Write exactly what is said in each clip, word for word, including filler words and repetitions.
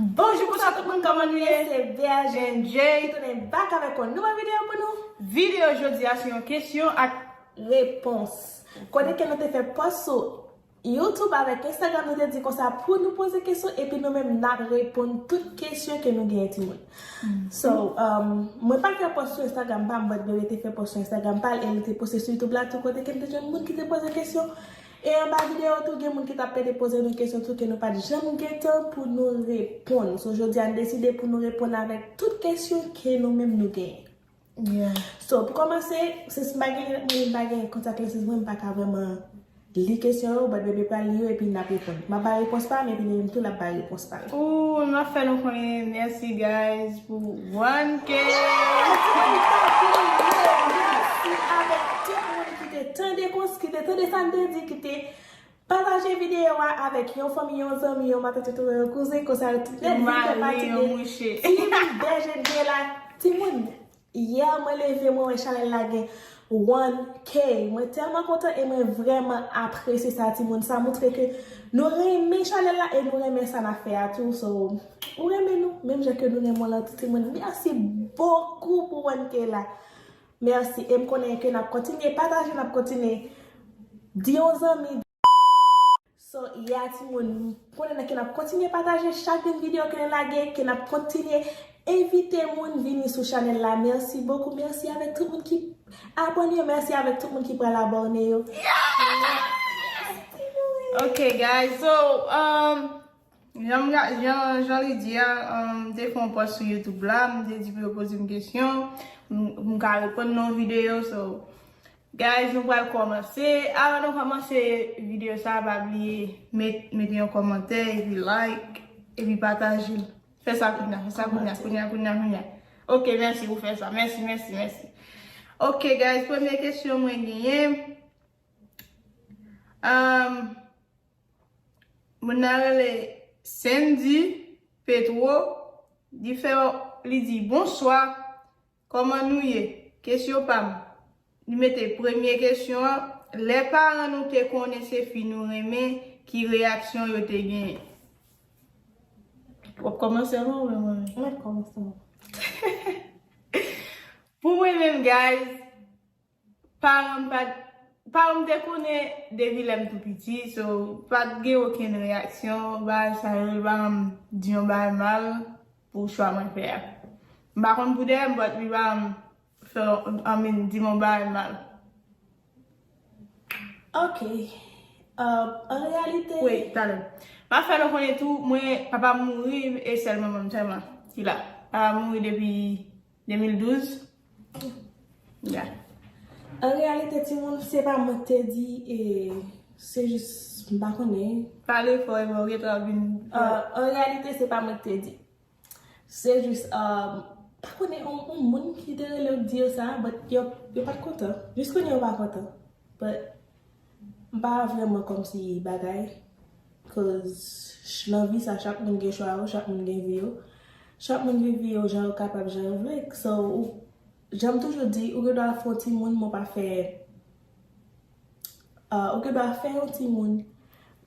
Bonjou, bonswa tout moun, kòman nou ye? Se B H N J ki tounen back avèk yon nouvo videyo pou nou. Videyo jodi a se yon kesyon ak repons. Kote ke nou te fè pòs sou YouTube avèk Instagram, nou te di konsa pou nou poze kesyon, epi nou menm n ap reponn tout kesyon ke nou genyen, timoun. So, um, mwen pa t fè pòs sou Instagram pa m, but Bebe te fè pòs sou Instagram pa l, e li te poste sou YouTube la tou, kote ke m te jwenn moun ki te poze kesyon. E anba videyo tou, gen moun ki t ap pede poze nou kesyon tou ke nou pa t janm gen tan pou nou reponn. So, jodi a, n deside pou nou reponn avèk tout kesyon ke nou menm nou genyen. So, pou kòmanse, since m pa gen, mwen pa gen kontak lens mwen, m pa ka vrèman li kesyon yo, but Bebe pral li yo, epi n ap reponn. M ap bay repons pa m, epi li menm tou, l ap bay repons pa l. Ooh, m ap fè nou konnen, mèsi, guys, pou one K. Mèsi avèk tout moun ki te tande kons-, ki te tande sa n te di, ki te pataje videyo a avèk yon fanmi, yon zanmi, yon matant, yon touran, yon kouzen, konsa yo tout nèt vin fè pati de team B H N J la. Timoun, yè mwen leve, mwen wè chanèl la gen one K. Mwen tèlman kontan e mwen vrèman apresye sa, timoun. Sa montre ke nou renmen chanèl la e nou renmen sa n ap fè a tou. So, ou renmen nou, menm jan ke nou renmen w lan tou, timoun. Mèsi bokou pou one K la. Mèsi. E m konnen ke n ap kontinye pataje, n ap kontinye di yon zanmi. So, yeah, timoun, konnen ke n ap kontinye pataje chak grenn videyo ke n lage, ke n ap kontinye envite moun vini sou chanèl la. Mèsi bokou, mèsi avèk tout moun ki abòne yo, mèsi avèk tout moun ki pral abòne yo. Ok, guys, so, um, jan, m ga- jan, jan li di a, um, m te fè yon pòs sou YouTube la, m te di pou yo poze m kesyon, m, m ka reponn nan yon videyo, so, guys, nou pral kòmanse. Avan nou kòmanse videyo sa, pa bliye met, mete yon kòmantè, epi like, epi pataje l. Fè sa kounya, fè sa kounya, kounya, kounya, kounya. Ok, mèsi pou fè sa. Mèsi, mèsi, mèsi. Ok, guys, premye kesyon mwen genyen. Um, moun nan rele Sandy Petro. Li fè, li di, "Bonswa, kòman nou ye?" Kesyon pa m. Li mete premye kesyon an, lè paran nou te konnen se fi nou renmen, ki reyaksyon yo te genyen? W ap kòmanse avan ou mwen? Mwen kòmanse avan. Pou mwen menm, guys, paran m pa t, paran m te konnen depi lè m tou piti, so, pa t gen okenn reyaksyon, bagay sa yo, li pa janm di yon bagay mal pou chwa mwen fè a. M pa konn pou dèyè m, but li pa janm fè, I mean, di m yon bagay mal. Ok. Uh, an reyalite. Wi, talè. M ap fè nou konnen tou, mwen, papa m mouri, e sèl manman m sèlman ki la. Papa m mouri depi de mil douz. Yeah. An reyalite, timoun, se pa mwen ki te di, e se jis, m pa konnen. Pale fò, e bon, ou gentan ap vin. Uh, an reyalite, se pa mwen ki te di. Se jis, um, pa konnen, yon, yon moun ki te rele m di yo sa, but yo, yo pa t kontan. Jis kounye a yo pa kontan. But m pa vrèman kòmsi bagay, cause ch- nan vi sa, chak moun gen chwa yo, chak moun gen vi yo. Chak moun viv vi yo jan yo kapab, jan yo vle. So, ou, jan m toujou di, ou gen dwa fè yon timoun, men w pa fè, uh, ou gen dwa fè yon timoun,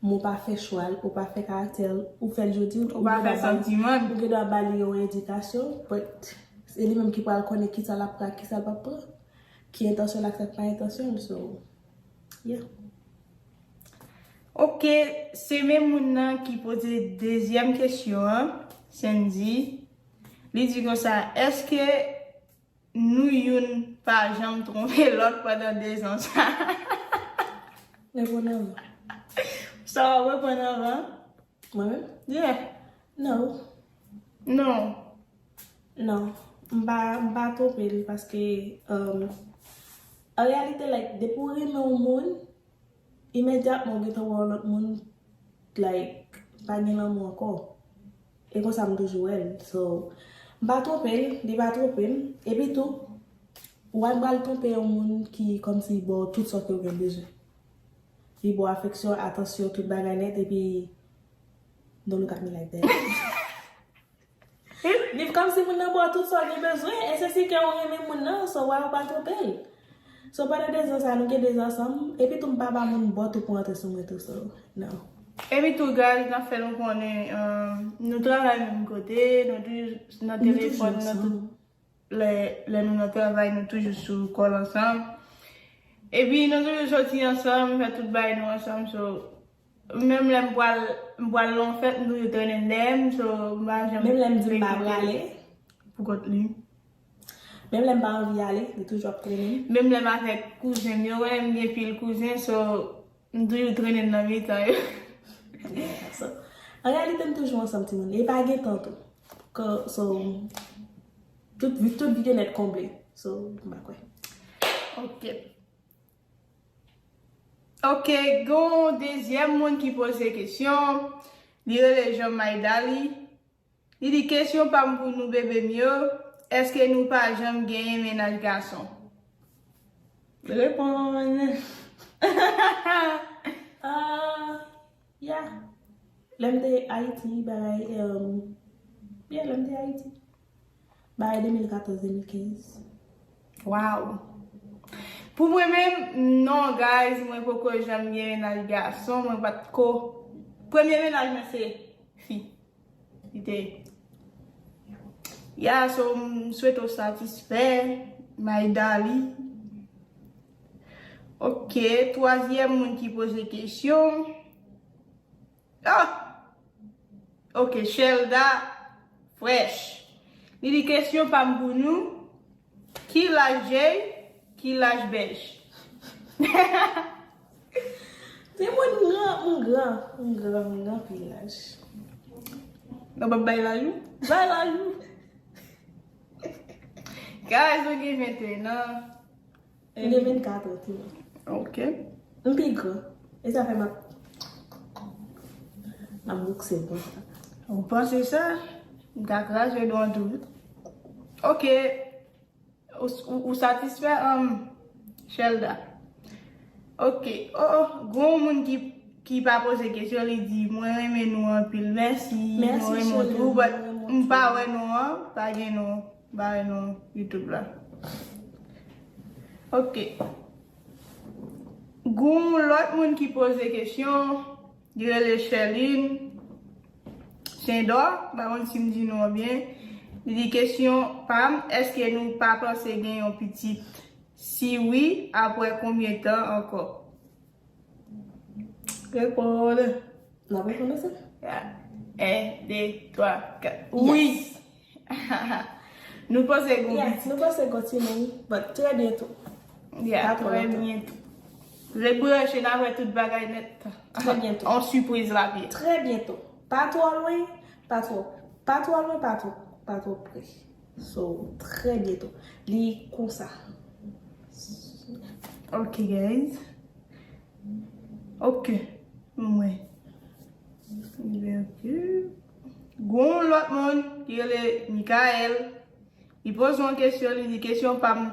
men w pa fè chwa l, ou pa fè karaktè l, ou fè l jodi, ou pa fè santiman l. Ou gen dwa ba li yon edikasyon, but se li menm ki pral konnen kisa l ap pran, kisa l p ap pran, ki entansyon l ak sa k pa entansyon l, so, yeah. Ok, se menm moun nan ki poze dezyèm kesyon an, Sandy. Li di konsa, èske nou youn pa janm twonpe lòt pandan dezan sa? Reponn avan. Sa w ap reponn avan? Mwen menm? Yeah. Non. Non. Non. M pa, m pa twonpe l paske, um, an reyalite, like, depi w renmen yon moun, imedyatman w gentan wè yon lòt moun, like, pa gen lanmou ankò. E konsa m toujou wè l. So, m pa twonpe l, li pa twonpe m. Epi tou, ou pa pral twonpe yon moun ki kòmsi ba w tout sa ke w gen bezwen. Li ba w afeksyon, atansyon, tout bagay nèt, epi don't look at me like that. Li kòmsi moun nan ba w tout sa w gen bezwen, e se si ke w renmen moun nan, so why ou pa twonpe l? So pandan dezan sa, nou gen dezan ansanm, epi tou m pa ba moun bòt ou pou antre sou mwen tou, so, non. Epi tou, guys, n ap fè nou konnen, um, nou travay menm kote, nou toujou nan telefòn, nou tou-, lè, lè nou nan travay, nou toujou sou kòl ansanm. Epi nou toujou soti ansanm, fè tout bagay nou ansanm, so, menm lè m pral, m pral nan yon fèt, m toujou trennen dèyè m, so, m pa janm... Menm lè m di m pa prale. Pou kont li. Menm lè m pa anvi ale, li toujou ap trennen m. Menm lè m avèk kouzen m yo, wè, m gen pil kouzen, so, m toujou trennen nan mitan yo. So, an reyalite, m toujou ansanm timoun. E pa gen tan tou. Ko-, so, tout, tout vide nèt konble. So, m pa kwè. Ok. Ok, gon dezyèm moun ki poze kesyon. Li rele Jean Maïdali. Li di, kesyon pa m pou nou bebe m yo, èske nou pa janm genyen mennaj gason? Reponn. Ah, yeah. Lè m te Ayiti, bagay, um, yeah, lè m te Ayiti. Bagay de mil katòz, de mil kenz. Wow. Pou mwen menm, non, guys, mwen poko janm gen mennaj gason, mwen pa t ko. Premye mennaj mwen se fi. Li te. Ya, so, m swete w satisfè, Maïdali. Ok, twazyèm moun ki poze kesyon. Ah! Ok, Shelda Fresh. Li di, kesyon pa m pou nou. Ki laj Jay? Ki laj Bèj? Se moun m gran, m gran, m gran, m gran pi laj. Non, pa bay laj ou? Bay laj ou. Guys, ou gen venteyen an. M gen vennkat an, timoun. Ok. M pi gran. E sa fè m ap, m ap boukse l konsa. Ou panse sa? M ka kraze dwa an tou. Ok. Ou, ou, ou satisfè, um, Shelda? Ok. Oh, oh, gon moun ki, ki pa poze kesyon, li di, mwen renmen nou anpil. Mèsi, nou renmen w tou, but m pa wè non an, pa gen non, m pa wè non YouTube la. Ok. Gon lòt moun ki poze kesyon, li rele Sherline Sendor, m pa konn si m di non an byen. Li di, kesyon pa m, èske nou pa panse gen yon pitit? Si wi, apre konbyen tan ankò? Reponn. N ap reponn sa? Ya. En, de, twa, kat. Wi. Nou panse gon pitit. Yes, nou panse gon timoun, but trè byento. Ya, trè byento. Ret branche, n ap wè tout bagay nèt. Trè byento. An sipriz la byen. Trè byento. Pa twò lwen, pa twò, pa twò lwen, pa twò, pa twò pre. So, trè byento. Li konsa. Ok, guys. Ok. Mwen. Gon lòt moun ki rele Michael. Li poze yon kesyon, li di, kesyon pa m.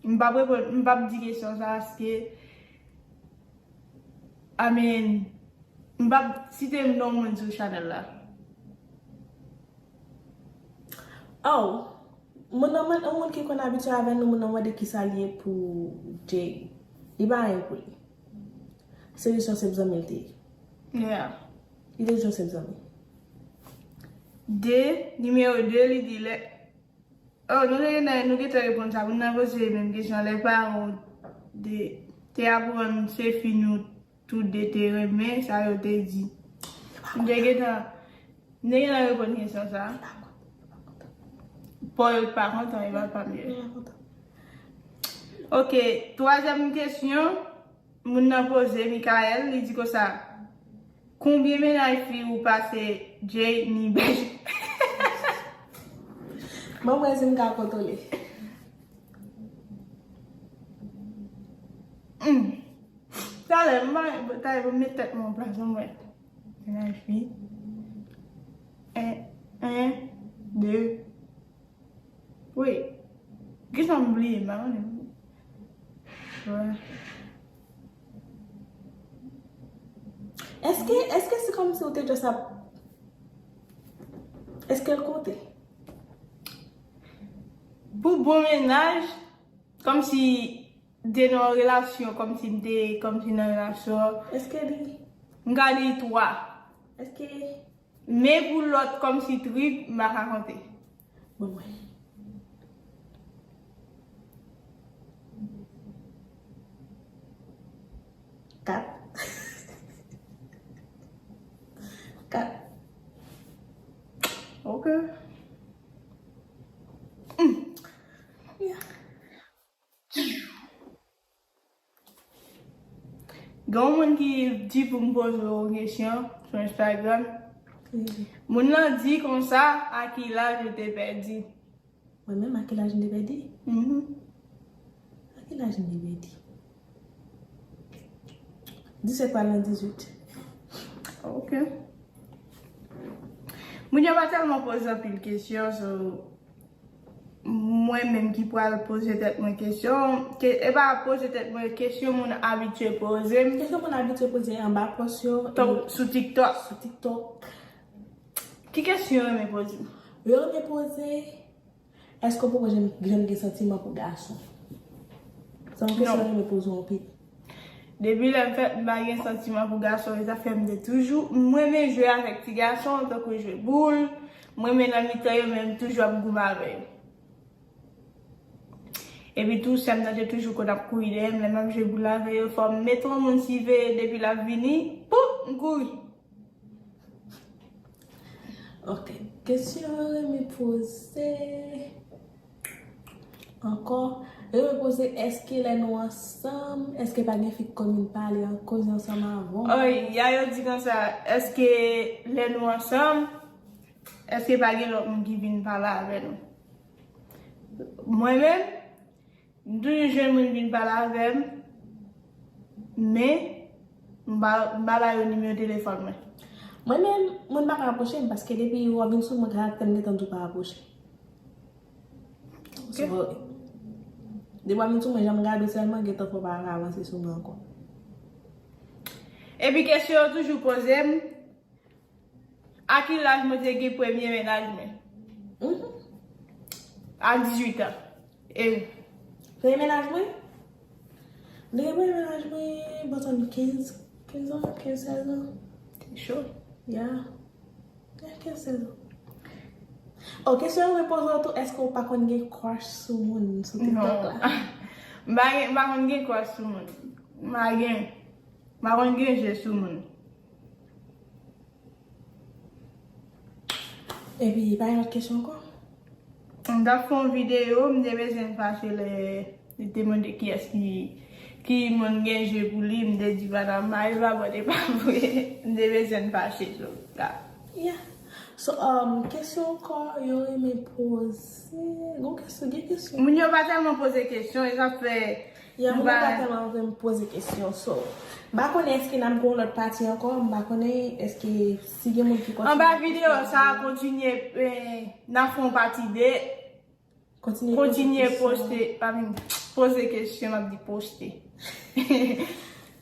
M p ap reponn, m p ap di kesyon sa, paske, I mean, m p ap site non moun sou chanèl la. Oh, moun nan, moun, yon moun ki konn abitye avè nou, moun nan mande kisa l ye pou Jay. Li pa anyen pou li. Se jis yon senp zanmi l te ye. Yeah. Li te jis yon senp zanmi. De, nimewo de, li di lè, oh, nou te gentan, nou gentan reponn sa. Moun nan poze menm kesyon, lè paran w te, te aprann se fi nou tou de te renmen, sa yo te di. M te gentan, m te gentan reponn kesyon sa. Paul pa kontan, e pa pa m ye. Ok, twazyèm kesyon, moun nan poze, Michael, li di konsa, konbyen mennaj fi ou pase Jay ni Bèj? Mwen, mwen, si m ka kontwole. Hmm. Talè, m pa, talè, pou m met tèt mwen an plas, mwen. Mennaj fi. En, en, de. Wi. Kijan m bliye, m pa konnen. Wè. Èske, èske se kòmsi ou te just ap, èske l konte? Pou bon mennaj, kòmsi te nan yon relasyon, kòmsi m te, kòmsi nan relasyon. Èske li? M ka di twa. Èske Men pou lòt kòmsi trip, m pa ka konte. Bon, mwen. Kat. Kat. Ok. Mm. Yeah. Gen yon moun ki di pou m poze w yon kesyon sou Instagram. Moun nan di konsa, a ki laj ou te pèdi? Mwen menm, a ki laj m te pèdi? Mhm. A ki laj m te pèdi? Disèt pral nan dizuit. Ok. Moun yo pa tèlman poze anpil kesyon, so, mwen menm ki pral poze tèt mwen kesyon, ke, e pa poze tèt mwen kesyon moun abitye poze m. Kesyon moun abitye poze anba pòs yo, Tok, e sou TikTok. Sou TikTok. Ki kesyon yo renmen poze m? Yo renmen poze, èske w poko janm, janm gen santiman pou gason? Se yon kesyon yo renmen poze w anpil. Depi lè m fèt, m pa gen santiman pou gason, e sa fè m te toujou, m renmen jwe avèk ti gason, tankou jwe boul, m renmen nan mitan yo, men m toujou ap goumen avè yo. Epi tou, sè m nan te toujou konn ap kouri dèyè m, lè m ap jwe boul avè yo, fò m mete yon moun siveye, depi l ap vini, poup, m kouri. Ok, kesyon yo renmen poze. Ankò, yo poze, èske lè nou ansanm, èske pa gen fi k konn vin pale, koze ansanm avè w? Oy, ya yo di konsa, èske lè nou ansanm, èske pa gen lòt moun ki vin pale avè nou? Mwen menm, m toujou jwenn moun vin pale avè m, men m pa, m pa ba yo nimewo telefòn mwen. Mwen menm, moun pa ka apwoche m, paske depi w ap vin sou mwen, karaktè m gentan di w pa apwoche. Ok. So, depi w ap vin sou mwen, jan m gade w sèlman, gentan fè w pa ka avanse sou mwen ankò. Epi kesyon yo toujou poze m, a ki laj mwen te gen premye mennaj mwen? Mhm. A dizuit an. E premye mennaj mwen? M te gen premye mennaj mwen, bò kenz, kenz an, kenz, sèz an. Te cho. Ya. Ya, kenz, sèz an. Oh, kesyon yo mwen poze w tou, èske w pa konn gen crush sou moun sou TikTok la? Non. M pa gen, m pa konn gen crush sou moun. M pa gen. M pa konn gen je sou moun. Epi, pa gen lòt kesyon ankò? M t ap fè yon videyo, m te bezwen fache lè li te mande kiyès ki, ki moun gen je pou li, m te di madam Maeva, bon, e pa vre. M te bezwen fache, so, la. Yeah. So, um, kesyon ankò, yo renmen poze. Gon kesyon, gen kesyon. Moun yo pa tèlman poze kesyon, e sa fè Ya, moun yo pa tèlman renmen poze kesyon, so. M pa konnen èske n ap gen yon lòt pati ankò, m pa konnen èske si gen moun ki kontinye. Anba videyo sa a, kontinye, eh, n ap fè yon pati de. Kontinye poze kesyon. Kontinye poste, pa vin poze kesyon, m ap di poste.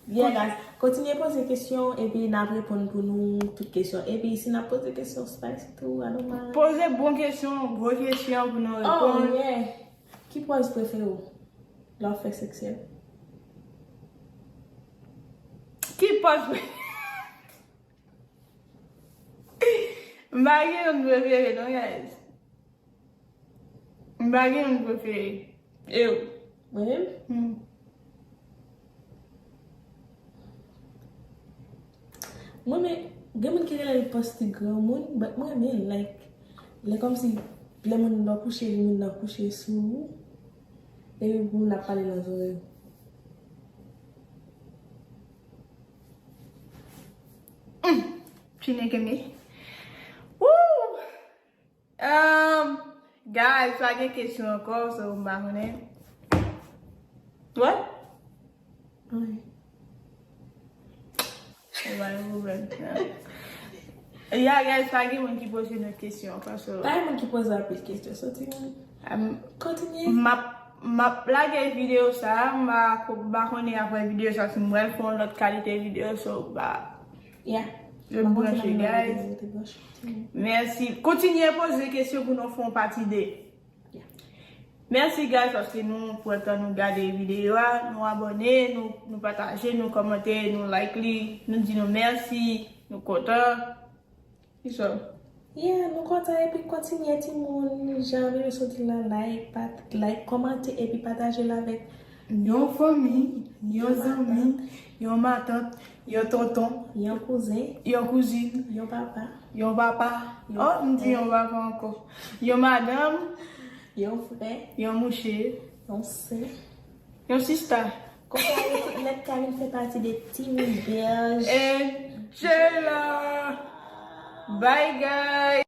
Yeah, guys. Kontinye poze kesyon, epi n ap reponn pou nou tout kesyon. Epi si n ap poze kesyon spicy tou, I don't mind. Poze bon kesyon, gwo kesyon pou nou reponn. Oh, yeah. Ki pòz prefere w? Lè w fè seksyèl. Ki pòz? M pa gen youn prefere non, guys. M pa gen youn prefere. E w? Mwen menm? Hmm. Mwen, men, gen moun ki rele l pòz ti granmoun, but mwen renmen l, like, lè kòmsi, lè moun nan kouche, moun nan kouche sou ou, epi moun nan ap pale nan zòrèy ou. Mm. Chineke me. Woo! Um, guys, pa gen kesyon ankò, so m pa konnen. What? Wi. E pa gen pwoblèm. Yeah, guys, pa gen moun ki poze nou kesyon ankò, so. Pa gen moun ki poze anpil kesyon, so ti moun. Kontinye. M ap, m ap lage videyo sa, m pa, m pa konnen apre videyo sa si m pral fè yon lòt kalite videyo, so, ba, Yeah. Rete branche, guys. Mèsi. Kontinye poze kesyon pou nou fè yon pati de. Yeah. Mèsi guys paske nou pran tan nou gade videyo a, nou abòne, nou, nou pataje, nou kòmante, nou like li, nou di nou mèsi, nou kontan. Kisa? Yeah, nou kontan epi kontinye timoun, jan nou soti la, like, pat, like, kòmante epi pataje l avèk Yon fanmi, yon zanmi, yon matant, yon tonton, yon kouzen, yon kouzin, yon papa, yon papa. Oh, m di yon papa ankò. Yon madanm, yon frè, yon mouche, yon sè. Yon sista. Konsa yo tout nèt ka vin fè pati de Team Bèj. E Jayla. Bye guys.